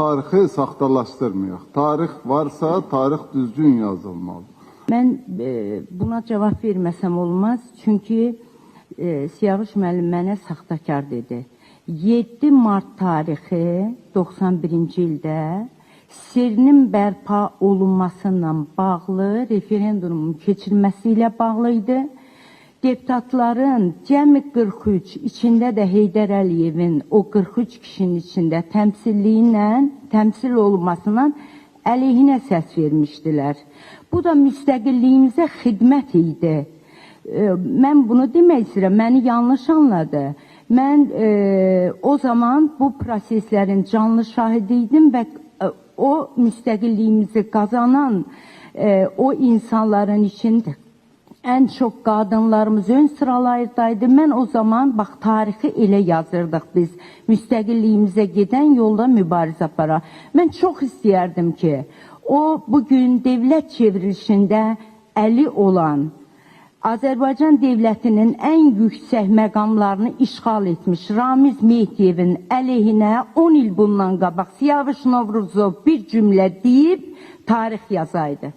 Tarixi saxtalaşdırmayaq. Tarix varsa, tarix düzgün yazılmalıdır. Mən buna cavab verməsəm olmaz. Çünki Siyavuş müəllim mənə saxtakar dedi. 7 mart tarixi 91-ci ildə SSR-nin bərpa olunması ilə bağlı referendumun keçirilməsi ilə bağlı idi. Deputatların cəmi 43, içində də Heydər Əliyevin o 43 kişinin içində təmsilliyi ilə, təmsil olunmasından əleyhinə səs vermişdilər. Bu da müstəqilliyimizə xidmət idi. Mən bunu demək istəyirəm, məni yanlış anladı. Mən o zaman bu proseslərin canlı şahidi idim və o müstəqilliyimizi qazanan o insanların içində ən çox qadınlarımız ön sıralardaydı. Mən o zaman bax tarixi elə yazırdıq biz. Müstəqilliyimizə gedən yolda mübarizə apara. Mən çox istəyərdim ki, o bugün dövlət çevrilişində əli olan Azərbaycan dövlətinin ən yüksək məqamlarını işğal etmiş Ramiz Mehdiyevin əleyhinə 10 il bundan qabaq Siyavuş Novruzov bir cümlə deyib tarix yazaydı.